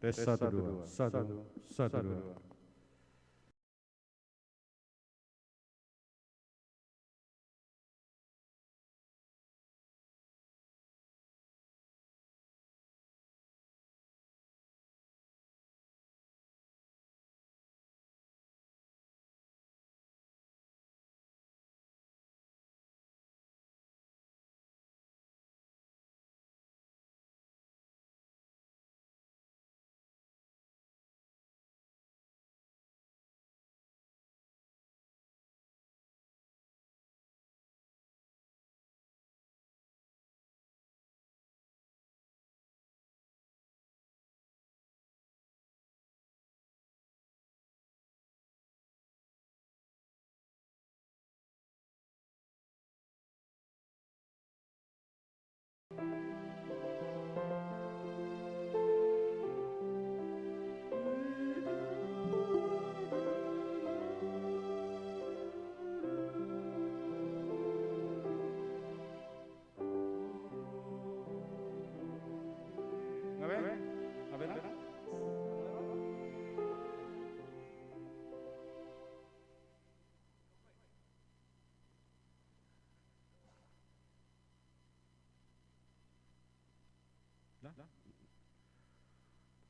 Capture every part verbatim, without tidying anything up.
Tes, satu, dua. Satu, satu, dua.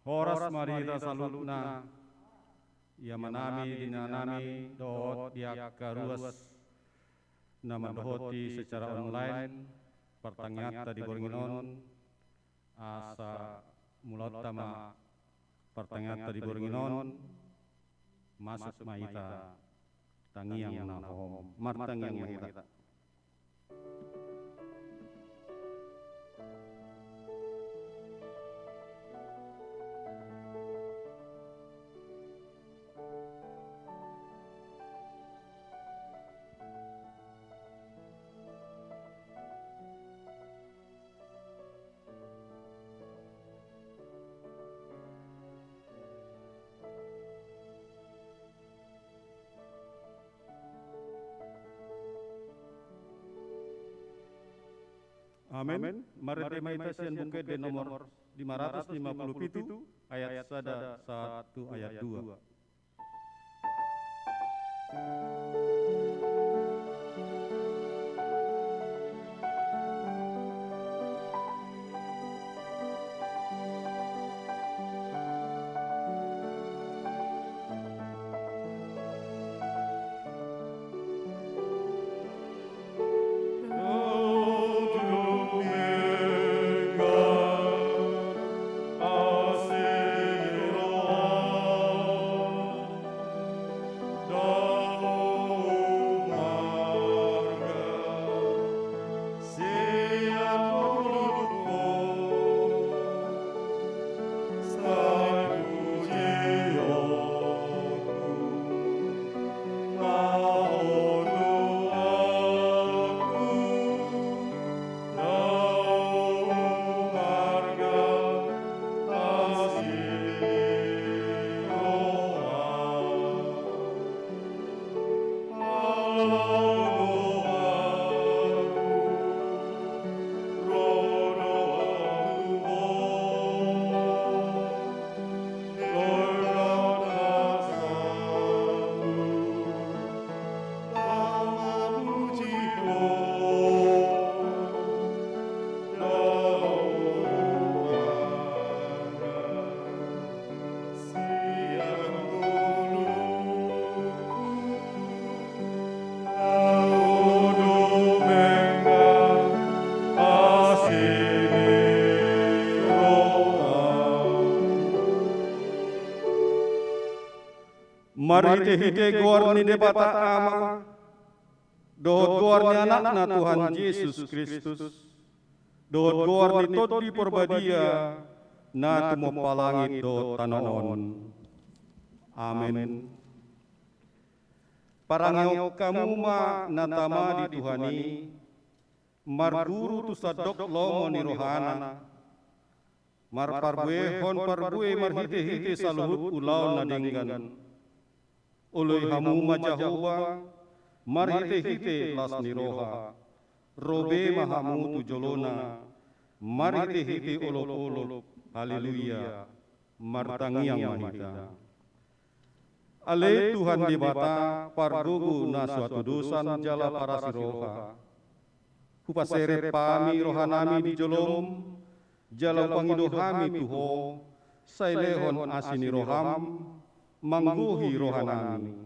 Horas ma di hita saluhutna, di amanami, di inanami, dohot di angka ruas na mandohoti secara online partangiangta di borngin on, asa mulaonta ma partangiangta di borngin on, masuk ma hita tangiang na hohom, martangiang ma hita. Amen. Marende ma hita sian Buku Ende nomor lima ratus lima puluh pitu, ayat sada sahat tu ayat dua. Marhitehite goar ni Debata Ama, dohot goar ni Anakna Tuhan Jesus Kristus, dohot goar ni Tondi Porbadia, na tumompa langit dohot tano on. Amen. Parangehon hamu ma na tama di Tuhan i, marguru tu sandok lomo ni rohana, marparbuehon parbue marhitehite saluhut ulaon na denggan. Oloi hamu ma Jahowa marhitehite las ni roha, ro be ma hamu tu jolona marhitehite olopolop. Haleluya. Martangiang ma hita. Ale Tuhan Debata, pargogo na so hatudosan jala parasi roha, hupaserep hami rohanami di jolom, jala hupangido hami tu Ho, sai lehon asi ni roham manggohi rohanami.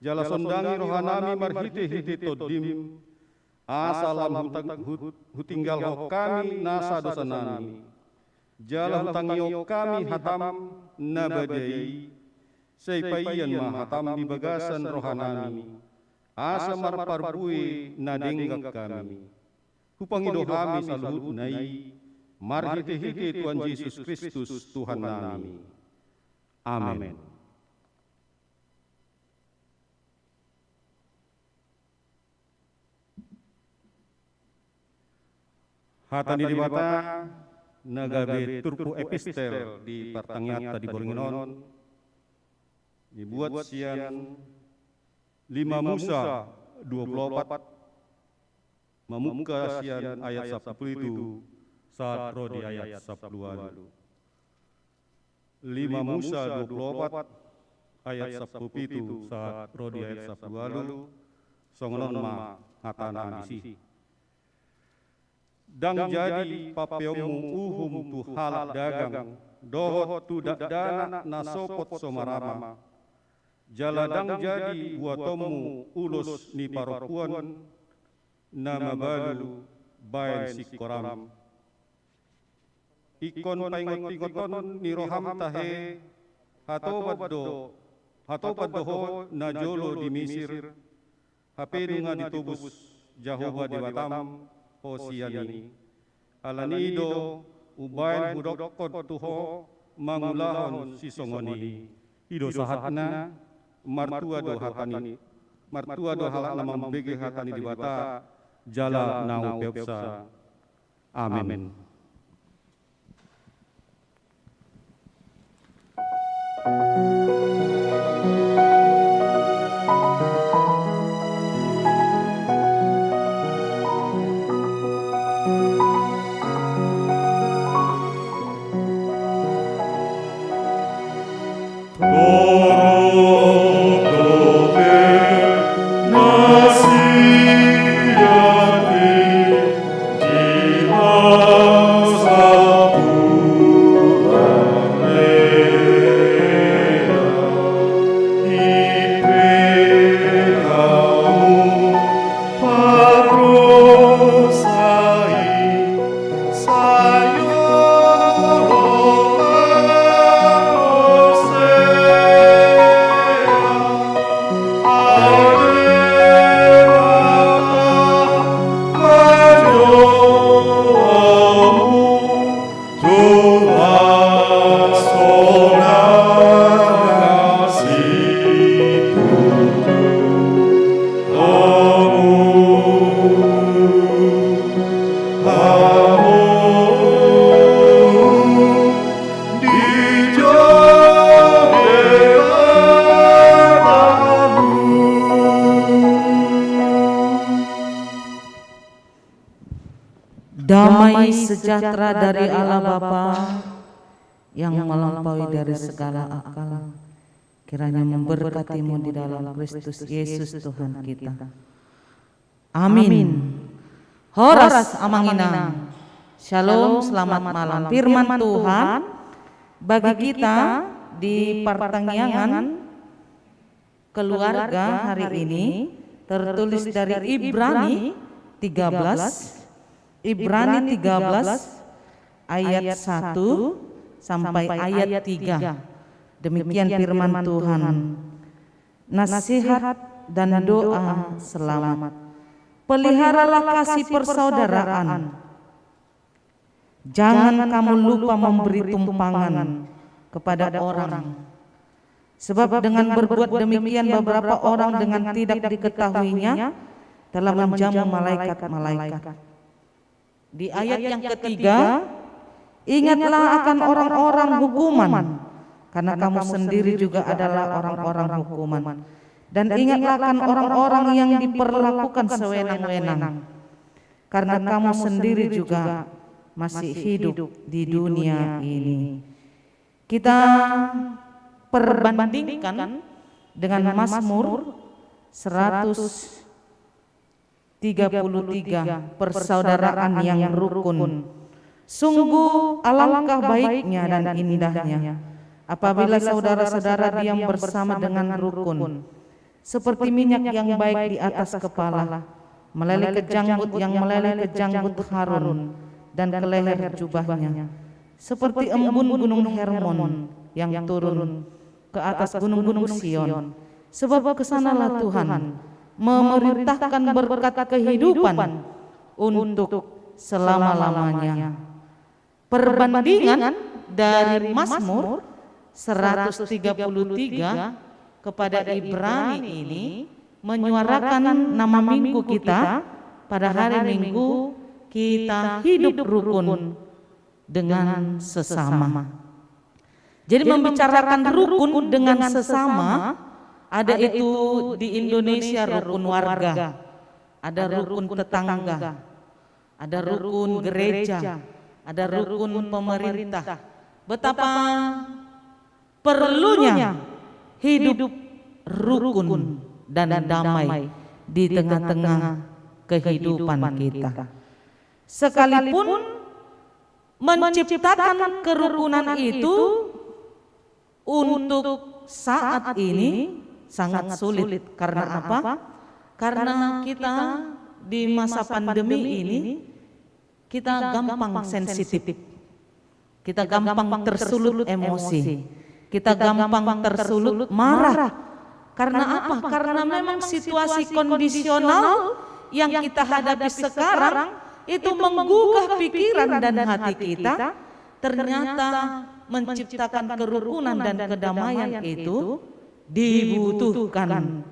Jala sondangi rohanami marhitehite Tondim, asa lam hutang-, hut-, hutinggalhon hami nasa dosanami. Jala hutangihon hami hatam na badia i, sai paian ma hatam di bagasan rohanami, asa marparbue na denggan hami. Hupangido hami saluhutna i, marhitehite Tuhan Jesus Kristus Tuhannami. Amen. Hata ni Debata na gabe turpuk epistel di partangianganta di borngin on, dibuat sian lima Musa dua pulu opat, mamungka sian ayat sampulu pitu sahat ro di ayat sampulu ualu. Lima Musa dua pulu opat ayat sampulu pitu sahat ro di ayat sampulu ualu, songon on ma hatana disi. Ndang jadi pampeonmu uhum tu halak dagang, dohot tu dakdanak na sopot so marama. Jala ndang jadi buatonmu ulos ni parompuan na mabalu baen singkoram. Ingkon paingotingoton ni roham tahe, hatoban do, hatoban do ho najolo di Misir, hape nunga ditobus Jahowa Debatam ho sian i. Alani i do umbaen hudokkon tu ho mangulahon sisongon i. I do sahatna. Martua do hata ni, martua do halak na mambege hata ni Debata jala na upeopsa. Amen. Damai sejahtera dari Allah Bapa yang melampaui dari segala akal, kiranya memberkatimu di dalam Kristus Yesus Tuhan kita. Amin. Horas, Amang Inang. Shalom, selamat malam. Firman Tuhan bagi kita di partangiangan keluarga hari ini tertulis dari Ibrani tiga belas, Ibrani tiga belas ayat satu sampai ayat tiga. Demikian firman Tuhan. Nasihat dan doa selamat. Peliharalah kasih persaudaraan. Jangan kamu lupa memberi tumpangan kepada orang. Sebab dengan berbuat demikian beberapa orang dengan tidak diketahuinya telah menjamu malaikat-malaikat. Di ayat yang ketiga, ingatlah akan orang-orang hukuman, karena kamu sendiri juga adalah orang-orang hukuman. Dan ingatlah akan orang-orang yang diperlakukan sewenang-wenang, karena kamu sendiri juga masih hidup di dunia ini. Kita perbandingkan dengan Mazmur seratus tiga puluh tiga, persaudaraan yang rukun. Sungguh alangkah baiknya dan indahnya apabila saudara-saudara diam bersama dengan rukun. Seperti minyak yang baik di atas kepala, meleleh ke janggut, yang meleleh ke janggut Harun dan ke leher jubahnya. Seperti embun gunung Hermon yang turun ke atas gunung-gunung Sion. Sebab ke sanalah Tuhan memerintahkan berkat kehidupan untuk selama-lamanya. Perbandingan dari Mazmur seratus tiga puluh tiga kepada Ibrani ini menyuarakan nama minggu kita pada hari Minggu, kita hidup rukun dengan sesama. Jadi, membicarakan rukun dengan sesama, ada itu di Indonesia rukun warga, ada rukun tetangga, ada rukun gereja, ada rukun pemerintah. Betapa perlunya hidup rukun dan damai di tengah-tengah kehidupan kita. Sekalipun menciptakan kerukunan itu untuk saat ini sangat sulit. Karena apa? Karena kita di masa pandemi ini, kita gampang sensitif. Kita gampang tersulut emosi. Kita gampang tersulut marah. Karena apa? Karena memang situasi kondisional yang kita hadapi sekarang itu menggugah pikiran dan hati kita, ternyata menciptakan kerukunan dan kedamaian itu dibutuhkan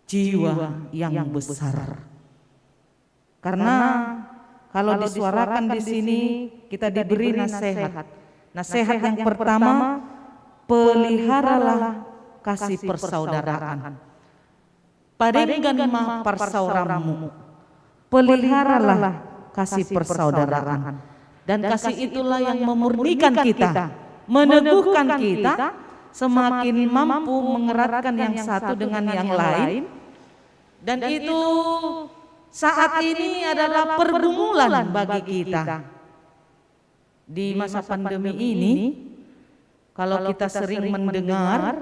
jiwa yang besar. Karena kalau disuarakan di sini, kita diberi nasihat. Nasihat yang pertama, peliharalah kasih persaudaraan. Padenggan ma parsaoranmu. Peliharalah kasih persaudaraan. Dan kasih itulah yang memurnikan kita, meneguhkan kita, semakin mampu mengeratkan yang satu dengan yang lain. Dan itu saat ini adalah pergumulan bagi kita. Di masa pandemi ini, kalau kita sering mendengar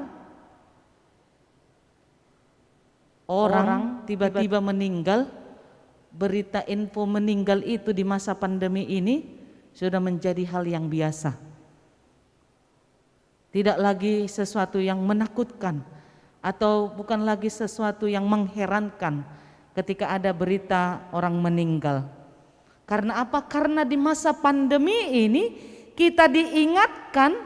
orang tiba-tiba meninggal, berita info meninggal itu di masa pandemi ini sudah menjadi hal yang biasa. Tidak lagi sesuatu yang menakutkan, atau bukan lagi sesuatu yang mengherankan ketika ada berita orang meninggal. Karena apa? Karena di masa pandemi ini kita diingatkan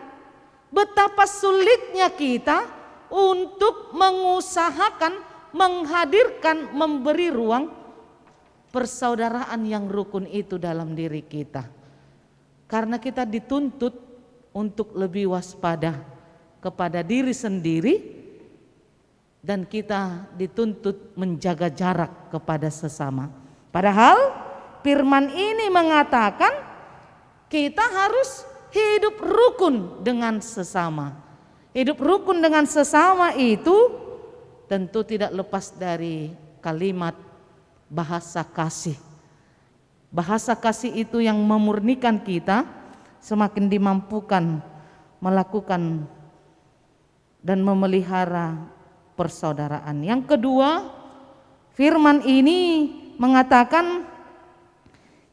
betapa sulitnya kita untuk mengusahakan, menghadirkan, memberi ruang persaudaraan yang rukun itu dalam diri kita. Karena kita dituntut untuk lebih waspada kepada diri sendiri, dan kita dituntut menjaga jarak kepada sesama. Padahal firman ini mengatakan kita harus hidup rukun dengan sesama. Hidup rukun dengan sesama itu tentu tidak lepas dari kalimat bahasa kasih. Bahasa kasih itu yang memurnikan kita, semakin dimampukan melakukan dan memelihara persaudaraan. Yang kedua, firman ini mengatakan,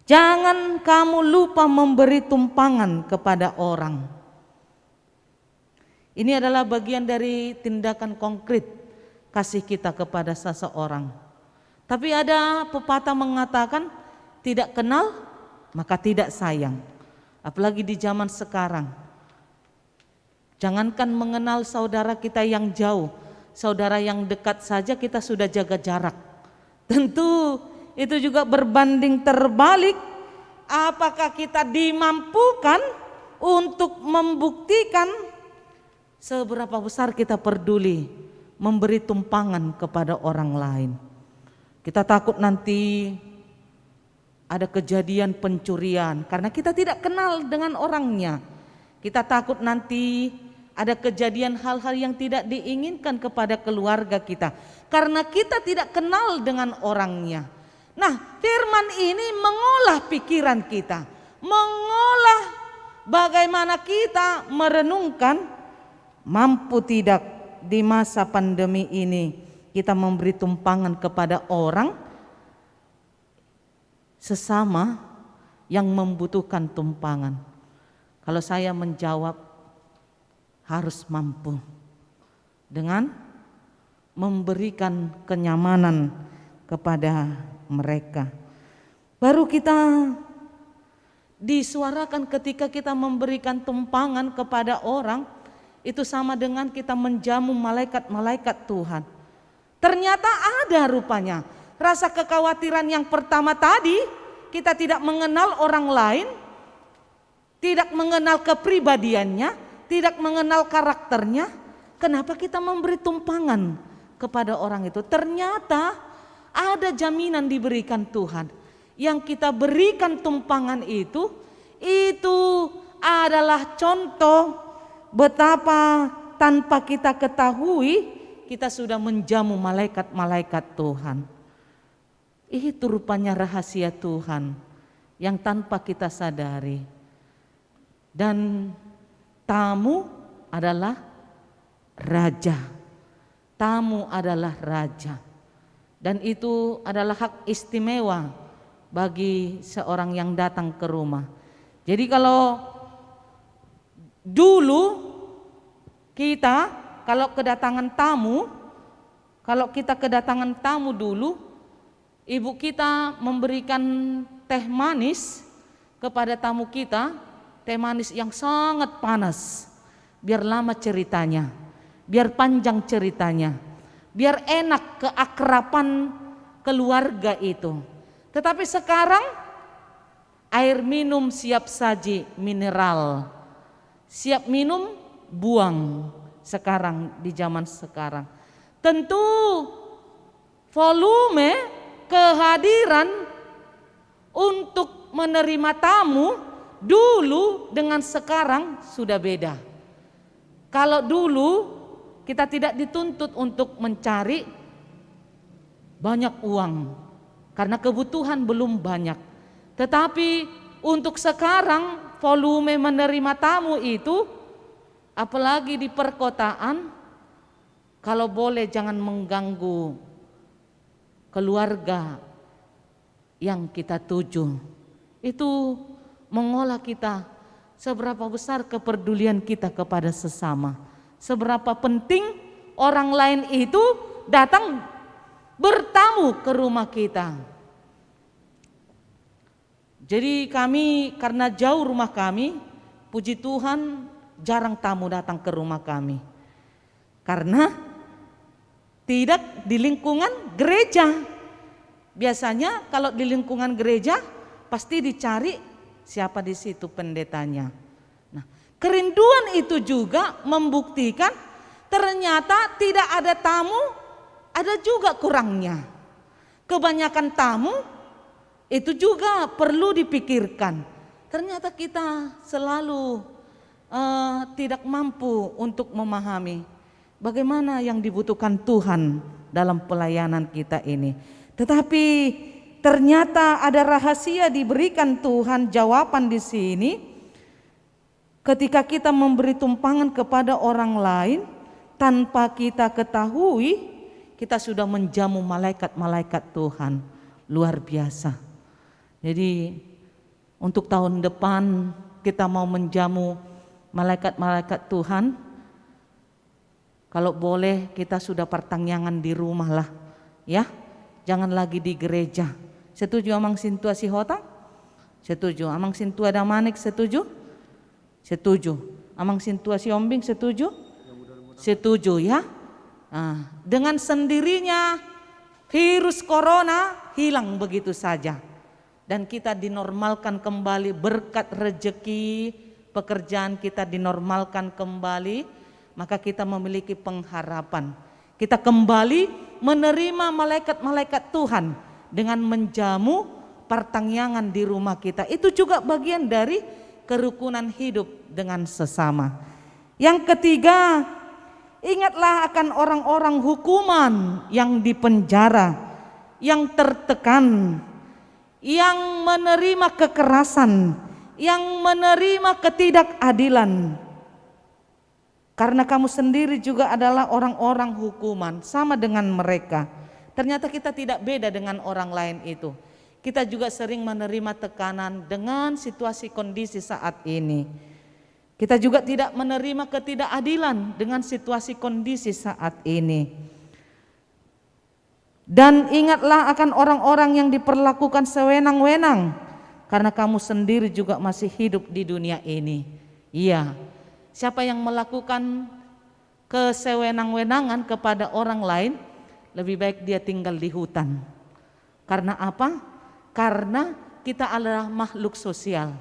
"Jangan kamu lupa memberi tumpangan kepada orang." Ini adalah bagian dari tindakan konkret kasih kita kepada seseorang. Tapi ada pepatah mengatakan, "Tidak kenal, maka tidak sayang." Apalagi di zaman sekarang. Jangankan mengenal saudara kita yang jauh, saudara yang dekat saja kita sudah jaga jarak. Tentu itu juga berbanding terbalik, apakah kita dimampukan untuk membuktikan seberapa besar kita peduli memberi tumpangan kepada orang lain. Kita takut nanti ada kejadian pencurian, karena kita tidak kenal dengan orangnya. Kita takut nanti ada kejadian hal-hal yang tidak diinginkan kepada keluarga kita, karena kita tidak kenal dengan orangnya. Nah, firman ini mengolah pikiran kita, mengolah bagaimana kita merenungkan, mampu tidak di masa pandemi ini kita memberi tumpangan kepada orang sesama yang membutuhkan tumpangan. Kalau saya menjawab, harus mampu dengan memberikan kenyamanan kepada mereka. Baru kita disuarakan ketika kita memberikan tumpangan kepada orang, itu sama dengan kita menjamu malaikat-malaikat Tuhan. Ternyata ada rupanya rasa kekhawatiran yang pertama tadi, kita tidak mengenal orang lain, tidak mengenal kepribadiannya, tidak mengenal karakternya. Kenapa kita memberi tumpangan kepada orang itu? Ternyata ada jaminan diberikan Tuhan. Yang kita berikan tumpangan itu, itu adalah contoh betapa tanpa kita ketahui, kita sudah menjamu malaikat-malaikat Tuhan. Itu rupanya rahasia Tuhan yang tanpa kita sadari. Dan tamu adalah raja. Tamu adalah raja. Dan itu adalah hak istimewa bagi seorang yang datang ke rumah. Jadi kalau dulu kita, kalau kedatangan tamu, kalau kita kedatangan tamu dulu, ibu kita memberikan teh manis kepada tamu kita, teh manis yang sangat panas. Biar lama ceritanya, biar panjang ceritanya, biar enak keakraban keluarga itu. Tetapi sekarang air minum siap saji mineral, siap minum buang sekarang, di zaman sekarang. Tentu volume kehadiran untuk menerima tamu dulu dengan sekarang sudah beda. Kalau dulu kita tidak dituntut untuk mencari banyak uang karena kebutuhan belum banyak. Tetapi untuk sekarang volume menerima tamu itu, apalagi di perkotaan, kalau boleh jangan mengganggu keluarga yang kita tuju. Itu mengolah kita seberapa besar kepedulian kita kepada sesama. Seberapa penting orang lain itu datang bertamu ke rumah kita. Jadi kami, karena jauh rumah kami, puji Tuhan jarang tamu datang ke rumah kami. Karena tidak di lingkungan gereja. Biasanya kalau di lingkungan gereja pasti dicari siapa di situ pendetanya. Nah, kerinduan itu juga membuktikan ternyata tidak ada tamu, ada juga kurangnya. Kebanyakan tamu itu juga perlu dipikirkan. Ternyata kita selalu, eh, tidak mampu untuk memahami bagaimana yang dibutuhkan Tuhan dalam pelayanan kita ini. Tetapi ternyata ada rahasia diberikan Tuhan, jawaban di sini. Ketika kita memberi tumpangan kepada orang lain tanpa kita ketahui, kita sudah menjamu malaikat-malaikat Tuhan. Luar biasa. Jadi, untuk tahun depan kita mau menjamu malaikat-malaikat Tuhan. Kalau boleh, kita sudah partangiangan di rumah lah, ya. Jangan lagi di gereja. Setuju amang sintua Sihotang? Setuju. Amang sintua Damanik setuju? Setuju. Amang sintua Siombing setuju? Setuju, ya. Nah, dengan sendirinya virus corona hilang begitu saja. Dan kita dinormalkan kembali, berkat rezeki, pekerjaan kita dinormalkan kembali, maka kita memiliki pengharapan. Kita kembali menerima malaikat-malaikat Tuhan dengan menjamu partangiangan di rumah kita. Itu juga bagian dari kerukunan hidup dengan sesama. Yang ketiga, ingatlah akan orang-orang hukuman yang dipenjara, yang tertekan, yang menerima kekerasan, yang menerima ketidakadilan. Karena kamu sendiri juga adalah orang-orang hukuman, sama dengan mereka. Ternyata kita tidak beda dengan orang lain itu. Kita juga sering menerima tekanan dengan situasi kondisi saat ini. Kita juga tidak menerima ketidakadilan dengan situasi kondisi saat ini. Dan ingatlah akan orang-orang yang diperlakukan sewenang-wenang, karena kamu sendiri juga masih hidup di dunia ini. Iya, siapa yang melakukan kesewenang-wenangan kepada orang lain, lebih baik dia tinggal di hutan. Karena apa? Karena kita adalah makhluk sosial.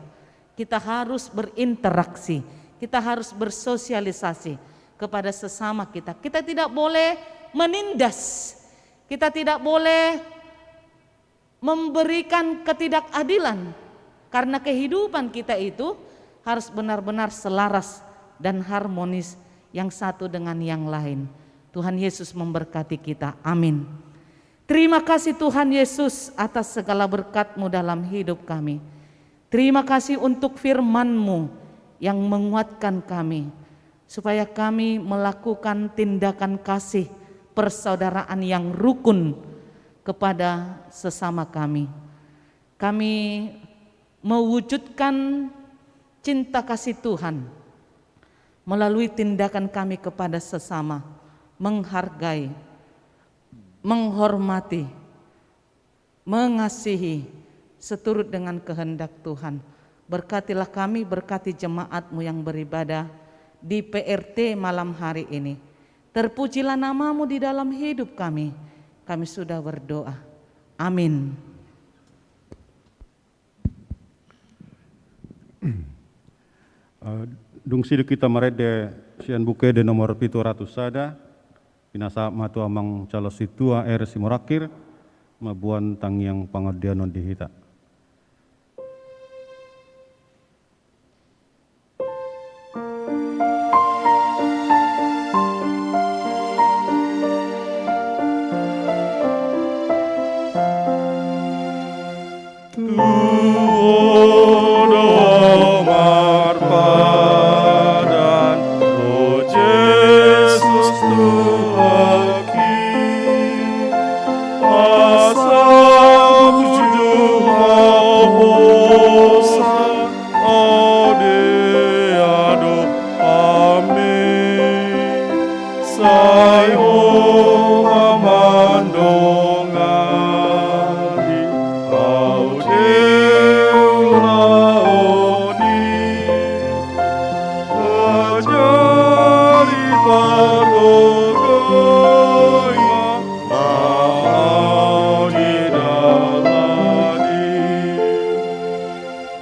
Kita harus berinteraksi, kita harus bersosialisasi kepada sesama kita. Kita tidak boleh menindas, kita tidak boleh memberikan ketidakadilan, karena kehidupan kita itu harus benar-benar selaras dan harmonis yang satu dengan yang lain. Tuhan Yesus memberkati kita. Amin. Terima kasih Tuhan Yesus atas segala berkat-Mu dalam hidup kami. Terima kasih untuk firman-Mu yang menguatkan kami, supaya kami melakukan tindakan kasih persaudaraan yang rukun kepada sesama kami. Kami mewujudkan cinta kasih Tuhan melalui tindakan kami kepada sesama, menghargai, menghormati, mengasihi seturut dengan kehendak Tuhan. Berkatilah kami, berkati jemaat-Mu yang beribadah di P R T malam hari ini. Terpujilah nama-Mu di dalam hidup kami. Kami sudah berdoa. Amin. Eh, dung sidung hita marende sian Buku Ende nomor pitu ratus sada, pinasahat ma tu amang calon sintua R. Simorangkir, mamboan tangiang pangandianon di hita. Tu ho do marpadan, o Jesus Tuhanki, asa bujur ma hosa ode adop hami. Sai ho ma mandongani hau di ulaon i. Ajari pargogoi ma hau di dalan i.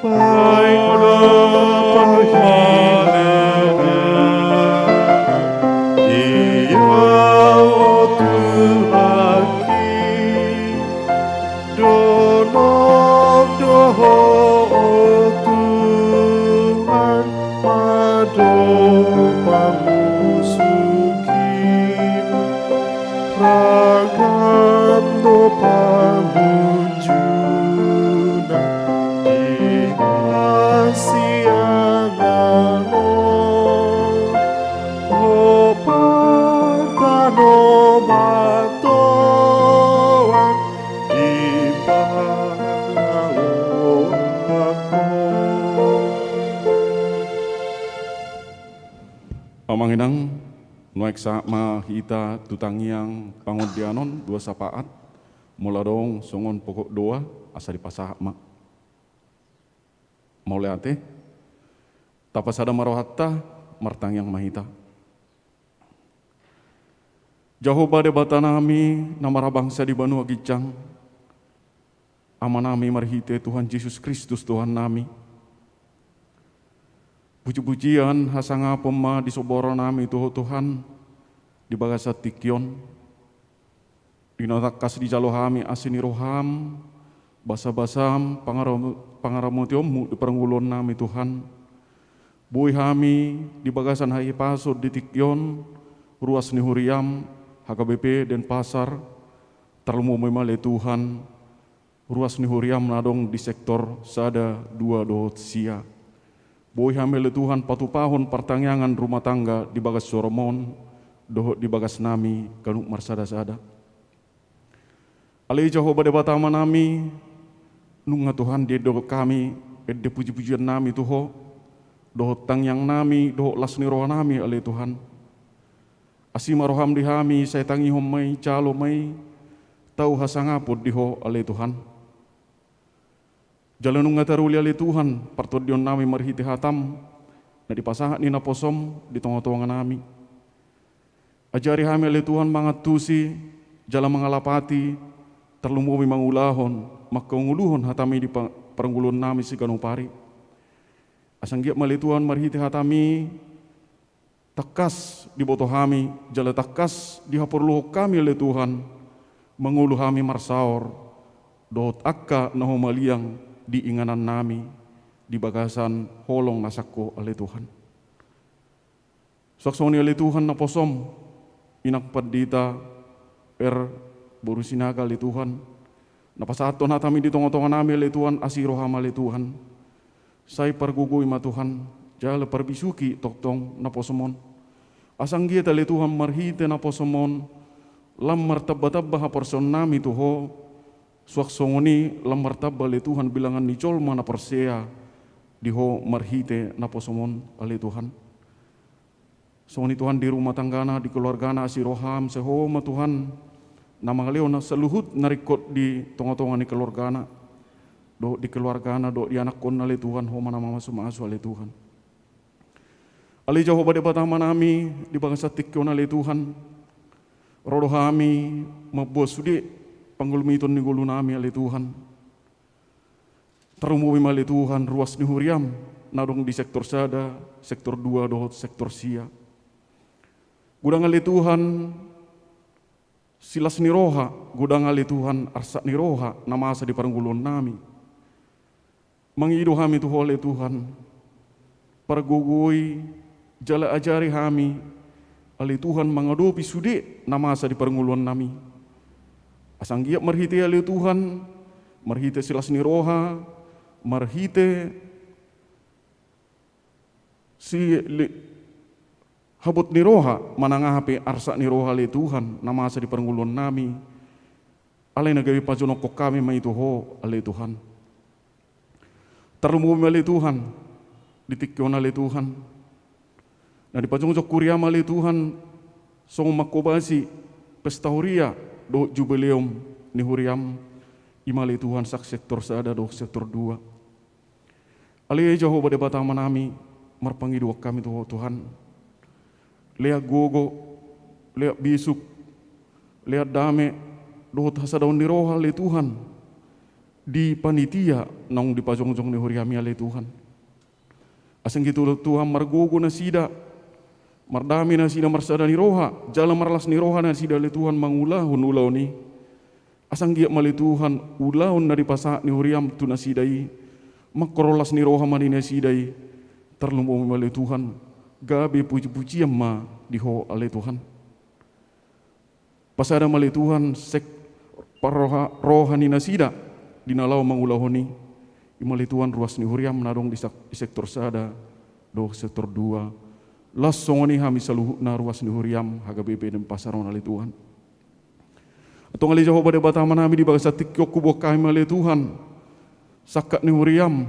Paima panghilean di Ho, o Tuhanki, donok do Ho, o Tuhan, mandok pamusuhi. Ragam do pangunjunan di hasiangan on, ho partanoman toang di pangalaoan on. Amang inang, nuaeng sahat ma hita tu tangiang pangandianon dua sapaat, molo adong songon pokok doa, asa dipasahat ma. Mauliate. Tapasada ma rohanta, martangiang ma hita. Jahowa Debatanami, na marhabangsa di banua ginjang, Amanami marhite Tuhan Jesus Kristus Tuhannami. Pujipujian hasangapon ma disoboronnami tu Ho Tuhan, di bagasan tingki on. Di na tangkas dijalo hami asi ni roham, basabasam, pangara-, pangaramotionmu di parngoluonnami Tuhan. Boi hami di bagasan hahipason di tingki on, ruas ni huriam, H K B P Denpasar, tarlumobi ma ale Tuhan, ruas ni huriam na adong di sektor sada, dua dohot sia. Boi hami ale Tuhan patupahon partangiangan rumah tangga di bagas huroram on, dohot di bagas nami ganup marsada-sada. Ale Jahowa Debata Amanami, nunga Tuhan diendehon hami ende puji-pujian nami tu Ho, dohot tangiang nami, dohot las ni roha nami ale Tuhan. Asi ma roham di hami, sai tangihon ma i, jalo ma i, tau hasangapon di Ho ale Tuhan. Jala nunga taruli ale Tuhan partondion nami marhite hatam, na dipasahat ni naposom di tonga-tonga nami. Ajari hami ale Tuhan mangantusi, jala mangalapati, tarlumobi mangulahon, mangkangoluhon hatami di pa-, parngoluon nami siganup ari. Asa anggiat ma ale Tuhan marhite hatami, tangkas diboto hami, jala tangkas dihaporluhon hami ale Tuhan, mangolu hami marsaor, dohot angka na humaliang di inganan nami, di bagasan holong na sangkop ale Tuhan. Suang songon i ale Tuhan naposom, Inang Pandita R. Boru Sinaga ale Tuhan, na pasahathon hatami di tonga-tonga nami ale Tuhan, asi roham ale Tuhan. Sai pargogoi ma Tuhan, jala parbisuhi tongtong naposom on. Asa anggiat ale Tuhan marhite naposom on, lam martamba-tamba haporseaon nami tu Ho, suang songon i lam martamba ale Tuhan bilangan ni jolma na porsea di Ho marhite naposom on ale Tuhan. Songon i Tuhan di rumah tanggana, di keluargana, asi roham, sai Ho ma Tuhan, na mangalehon saluhut na ringkot di tonga-tonga ni keluargana, dohot di keluargana, dohot di anakkonna ale Tuhan, Ho ma na mamasu-masu ale Tuhan. Ale Jahowa Debata Amanami, di bagasan tingki on ale Tuhan, ro do hami mamboan sude panggumiton ni ngolu nami ale Tuhan. Tarlumobi ma ale Tuhan ruas ni huriam, na adong di sektor sada, sektor dua, dohot sektor sia. Godang ale Tuhan, silas ni roha, godang ale Tuhan, arsak ni roha, na masa di parngoluon nami. Mangido hami tu Ho ale Tuhan, pargogoi, jala ajari hami, ale Tuhan mangadopi sude na masa di parngoluon nami. Asa anggiat marhite ale Tuhan, marhite silas ni roha, marhite si li-, habot ni roha, manang aha pe arsak ni roha ale Tuhan, na masa di parngoluon nami. Alai na gabe pajonok hami ma i tu Ho ale Tuhan. Tarlumobi ma ale Tuhan, di tingki on ale Tuhan. Na dipajongjong huriam ale Tuhan, songon manghobasi pesta huria, dohot jubileum ni huriam, i ma ale Tuhan sak sektor sada, dohot sektor dua. Ale Jahowa Debata Amanami, marpangidoan hami tu Ho Tuhan. Lean gogo, lean bisuk, lean dame, dohot hasadaon ni roha ale Tuhan. Di panitia naung dipajongjong ni huriam i ale Tuhan. Asa anggiat ale Tuhan margogo nasida, mardame nasida marsada ni roha, jala marlas ni roha nasida ale Tuhan mangulahon ulaon i. Asa anggiat ma ale Tuhan ulaon na dipasahat ni huriam tu nasida i, mangkorhon las ni roha ma di nasida i, tarlumobi ma ale Tuhan, gabe puji-pujian ma di Ho ale Tuhan. Pasada ma ale Tuhan sek-, parroha-, roha ni nasida di na laho mangulahon i, i ma ale Tuhan ruas ni huriam na adong di sak-, di sektor sada, dohot sektor dua. Laos songon i hami saluhutna ruas ni huriam H K B P Denpasar on ale Tuhan. Antong ale Jahowa Debata Amanami di bagasan tingki on huboan hami ma ale Tuhan. Sangkap ni huriam,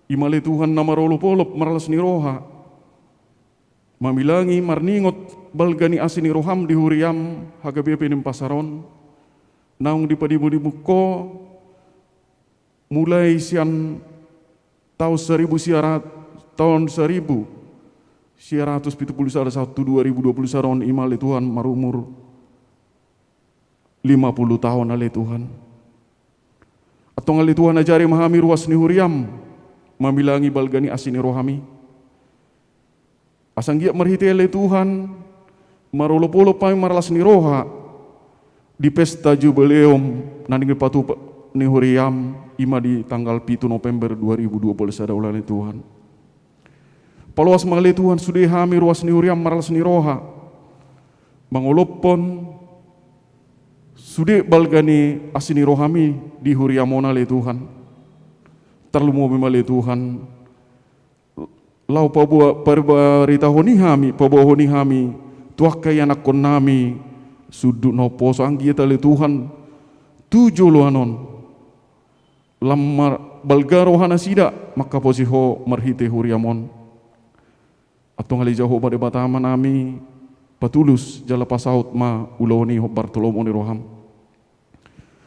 i ma ale Tuhan na marolop-olop marlas ni roha. Mamilangi marningot balga ni asi ni roham di huriam H K B P Denpasar on. Naung dipadimu-dimu Ho, mulai sian taon saribu sia rat-, taon saribu sia ratus pitu pulu sada sahat tu dua ribu dua pulu sada on i ma ale Tuhan marumur lima pulu taon ale Tuhan. Antong ale Tuhan ajari ma hami ruas ni huriam, mamilangi balga ni asi ni roham i. Asa anggiat marhite ale Tuhan, marolop-olop hami marlas ni roha, di pesta jubileum, na naeng dipatupa ni huriam, i ma di tanggal pitu November dua ribu dua pulu sada on ale Tuhan. Paloas ma ale Tuhan sude hami ruas ni huriam marlas ni roha, mangolophon sude balga ni asi ni rohami di huriam on ale Tuhan. Tarlumobi ma ale Tuhan laho paboa-, pabaritahon i hami, paboahon i hami tu angka ianakhonnami sundut na umposo, anggiat ale Tuhan tu joloan on lam mar-, balga roha nasida mangkaposi Ho marhite huriam on. Antong ale Jahowa Debata Amanami, patulus jala pasaut ma ulaon i hombar tu lomo ni roham.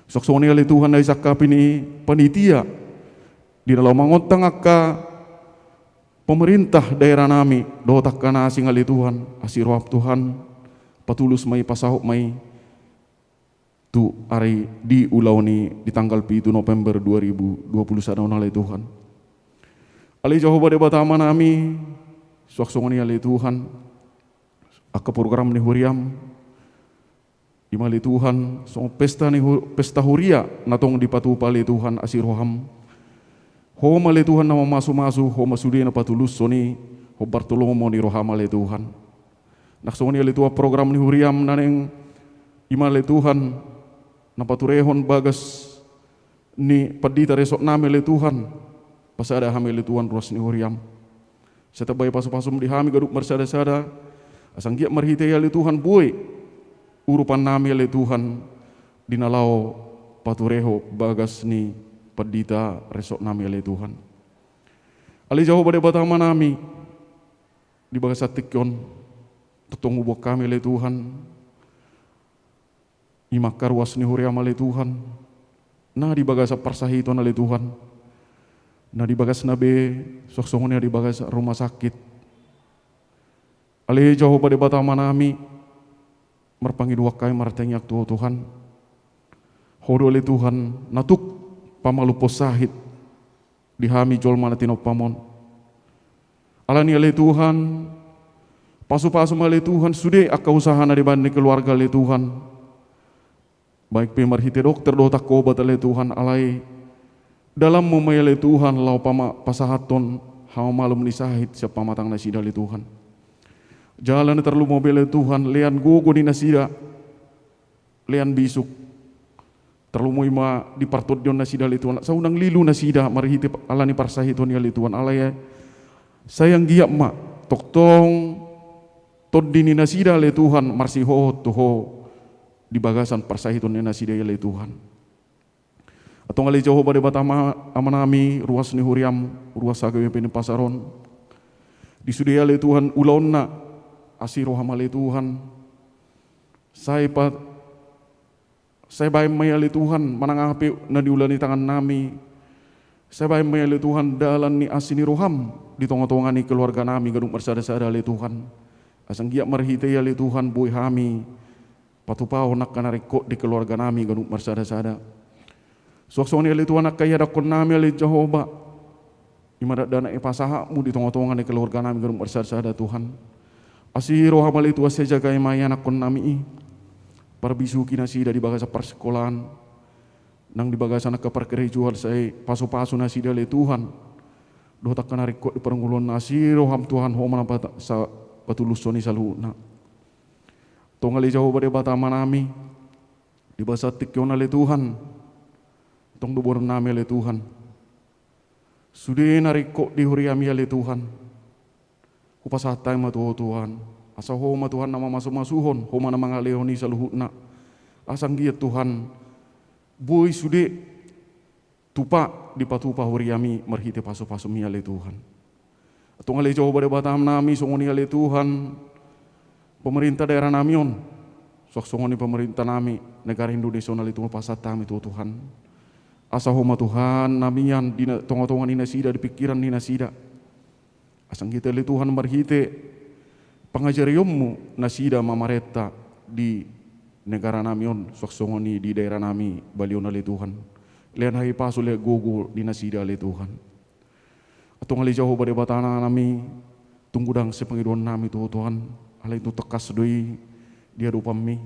Suang songon i ale Tuhan na disangkapi ni panitia di na laho mangontang angka pemerintah daerah nami dohot angka na asing ale Tuhan, asi roham Tuhan, patulus ma i, pasaut ma i tu ari di ulaon i di tanggal pitu November dua ribu dua puluh sada on ale Tuhan. Ale Jahowa Debata Amanami, suang songon i ale Tuhan, angka program ni huriam, i ma ale Tuhan songon pesta ni hu-, pesta huria na tong dipatupa ale Tuhan asi roham. Ho ma ale Tuhan na mamasumasu, Ho ma sude na patulushon i hombar tu lomo ni roham ale Tuhan. Nang songon i ale Tuhan program ni huriam na naeng, i ma ale Tuhan na paturehon bagas ni pandita resort nami ale Tuhan, pasada hami ale Tuhan ruas ni huriam. Sai tambai pasupasum di hami ganup marsadasada, asa anggiat marhite i ale Tuhan boi urupan nami ale Tuhan di na laho patureho bagas ni pandita resort nami ale Tuhan. Ale Jahowa Debata Amanami, di bagasan tingki on tongtong huboan hami ale Tuhan, i ma angka ruas ni huriam ale Tuhan, na di bagasan parsahiton ale Tuhan, na di bagasna be suang songon i na di bagasan rumah sakit. Ale Jahowa Debata Amanami, marpangidoan hami martangiang tu Ho Tuhan. Ho do ale Tuhan na tuk pamalumhon sahit di hami jolma na tinompam on. Alani i ale Tuhan, pasupasu ma ale Tuhan sude angka usaha na dibahen ni keluarga ale Tuhan, baik pe marhite dokter dohot angka obat ale Tuhan, alai dalanmu ma i ale Tuhan laho pama-, pasahathon hamamalum ni sahit sian pamatang nasida ale Tuhan. Jala na tarlumobi ale Tuhan, lean gogo ni nasida, lean bisuk. Tarlumobi ma di partondion nasida ale Tuhan, sai unang lilu nasida marhite pa-, alani parsahiton i ale Tuhan, alai sai anggiat ma tongtong tondi ni nasida ale Tuhan marsihohot tu Ho di bagasan parsahiton ni nasida i ale Tuhan. Antong ale Jahowa Debata Ama-, Amanami, ruas ni huriam, ruas H K B P Denpasar on, di sude ale Tuhan ulaonna, asi roham ale Tuhan. Sai pa-, sai bahen ma i ale Tuhan manang aha pe na niula ni tangannami. Sai bahen ma i ale Tuhan dalan ni asi ni roham di tongatonga ni keluarganami ganup marsadasada ale Tuhan. Asa anggiat marhite i ale Tuhan boi hami patupahon angka na ringkot di keluarganami ganup marsadasada. Suang songon i ale Tuhan angka ianakhonnami ale Jahowa, i ma dakdanak i pasahatmu di tongatonga ni keluarganami ganup marsadasada Tuhan. Asi roham ale Tuhan sai jagai ma ianakhonnami i. Parbisuhi nasida di bagasan parsikkolaan, nang di bagasan angka parkarejoan sai pasupasu nasida ale Tuhan. Dohot angka na ringkot di parngoluonna, asi roham Tuhan Ho ma na pata-, sa-, patulushon i saluhutna. Antong ale Jahowa Debata Amanami, di bagasan tingki on ale Tuhan, antong do boanonnami ale Tuhan, sude na ringkot di huriami ale Tuhan, hupasahat hami ma tu Ho Tuhan, asa Ho ma Tuhan na mamasumasuhon, Ho ma na mangalehon i saluhutna. Asa anggiat Tuhan boi sude tupa dipatupa huriami marhite pasupasumi ale Tuhan. Antong ale Jahowa Debata nami, songon i ale Tuhan, pemerintah daerah nami on, suang songon i pemerintah nami negara Indonesia on ale Tuhan, pasahat hami tu Tuhan. Asa Ho ma Tuhan na mian di na-, tongatonga ni nasida, di pingkiran ni nasida. Asa anggiat ale Tuhan marhite pangajarionmu nasida mamarenta di negara nami on, suang songon i di daerah nami balion ale Tuhan. Lean hahipason, lean gogo di nasida ale Tuhan. Antong ale Jahowa Debata nami, tung godang sipangidoan nami tu Ho Tuhan, alai tung tangkas do i di adopanmi.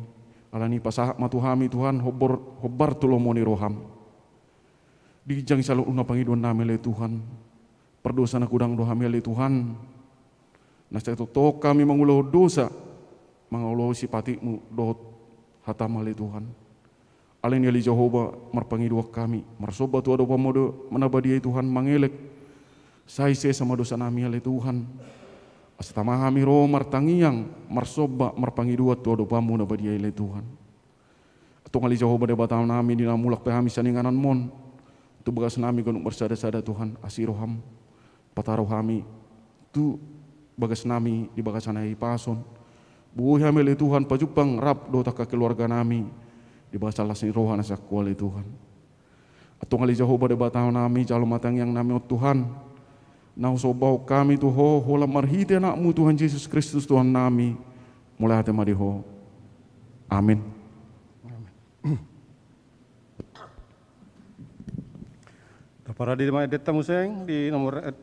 Alani pasahat ma tu hami Tuhan, hombor-, hombar tu lomo ni roham. Di ginjang i saluhutna pangidoan nami ale Tuhan. Pardosa na godang do hami ale Tuhan. Na sai tongtong hami mangulahon dosa, mangalosi patikmu dohot hatamu ale Tuhan. Alani i ale Jahowa, marpangidoan hami, marsomba tu adopanmu do na badia i Tuhan, mangelek. Sai sesa ma dosanami ale Tuhan. Asa tama hami ro martangiang, marsomba, marpangidoan tu adopanmu na badia i ale Tuhan. Antong ale Jahowa Debatanami, di na mulak pe hami sian ingananmon, tu bagasnami ganup marsada-sada Tuhan, asi roham, pataro hami, tu bagasnami di bagasan hahipason. Boi hami ale Tuhan pajumpang rap dohot angka keluarganami, di bagasan las ni roha na sangkua ale Tuhan. Antong ale Jahowa Debatanami, jalo ma tangiangnami on Tuhan. Na husombahon hami tu Ho, holan marhite Anakmu Tuhan Jesus Kristus Tuhannami. Mauliate ma di Ho. Amin. Amin. Taparade ma endenta muse di nomor, eh,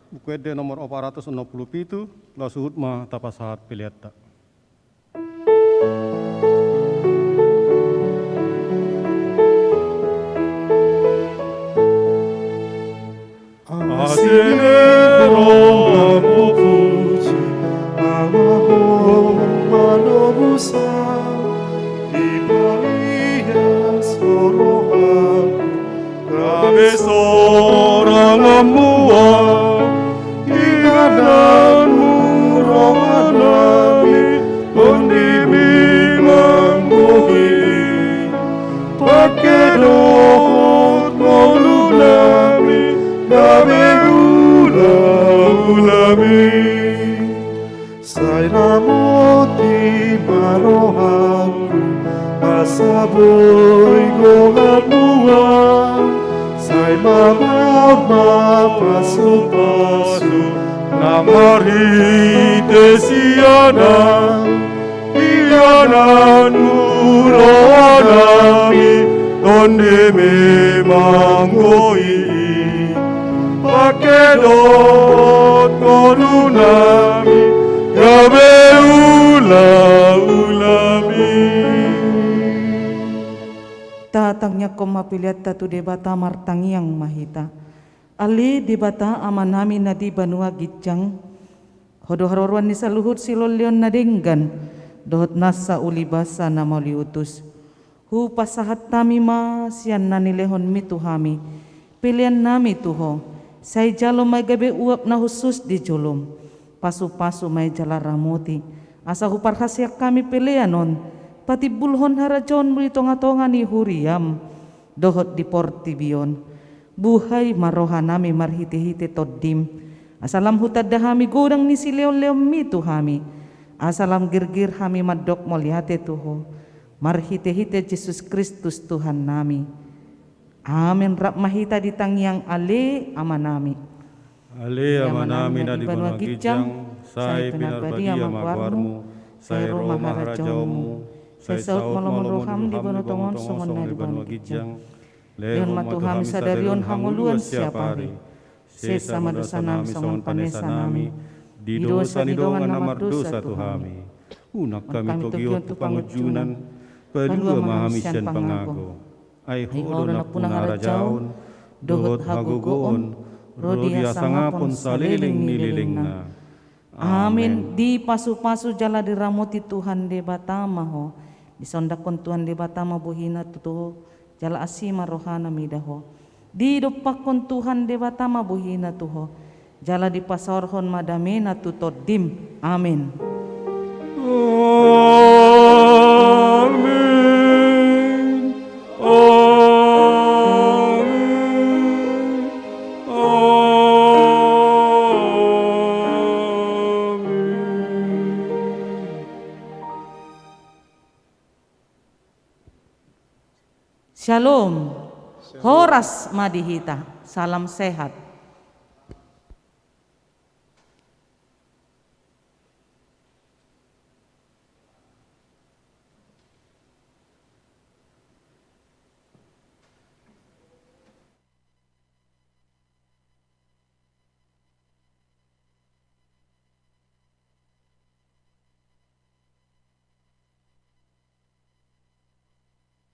Buku Ende nomor opat ratus onom pulu pitu, laos huhut ma tapasahat peleanta. Asi ni roham hupuji, Ama, Ho manobusan, dipaias Ho rohangku, gabe sorangan muna, ingananmu rohanami, tondimi manggohi, pangke dohot ngolunami, gabe ulaulami. Sai ramoti ma rohangku, asa boi goarmu, sai mambahen ma pasupasu, na marhite sian Anak, ingananmu rohanami, tondimi manggohi, pangke dohot ngolunami, gabe ulaulami. Tatangiangkon ma peleanta tu Debata, martangiang ma hita. Ale Debata Amanami na di banua ginjang, Ho do haroroan ni saluhut silehonlehon na denggan, dohot nasa uli basa na mauliutus. Hupasahat hami ma sian na nilehonmi tu hami peleannami tu Ho, sai jalo ma i gabe uap na hushus di jolom. Pasupasu ma i jala ramoti, asa huparhaseang hami pelean on patimbulhon harajaonmu di tongatonga ni huriam dohot di portibi on. Buhai ma rohanami marhitehite Tondim, asa lam hutanda hami godang ni silehonlehonmi tu hami, asa lam girgir hami mandok mauliate tu Ho, marhitehite Jesus Kristus Tuhannami. Amen. Rap ma hita di tangiang. Ale Amanami. Ale Amanami na di banua ginjang, sai pinarbadia ma goarmu, sai ro ma harajaonmu, sai saut ma lomo ni roham di banua tonga on songon na di banua ginjang. Lehon ma tu hami sadari on hangoluan siapari. Sesa ma dosanami songon panesanami di dosa ni dongan na mardosa tu hami. Unang hami togihon tu pangunjunan, palua ma hami sian pangago. Ai Ho do nampuna harajaon dohot hagogoon ro di hasangapon saleleng ni lelengna. Amen. Dipasupasu jala diramoti Tuhan Debata ma ho. Disondangkon Tuhan Debata ma bohina tu ho, jala asi ma rohana mida ho. Didompakkon Tuhan Debata ma bohina tu ho, jala dipasaorhon ma damena tu tondim. Amen. Amen. Amen. Amen. Shalom. Shalom. Horas ma di hita. Salam sehat.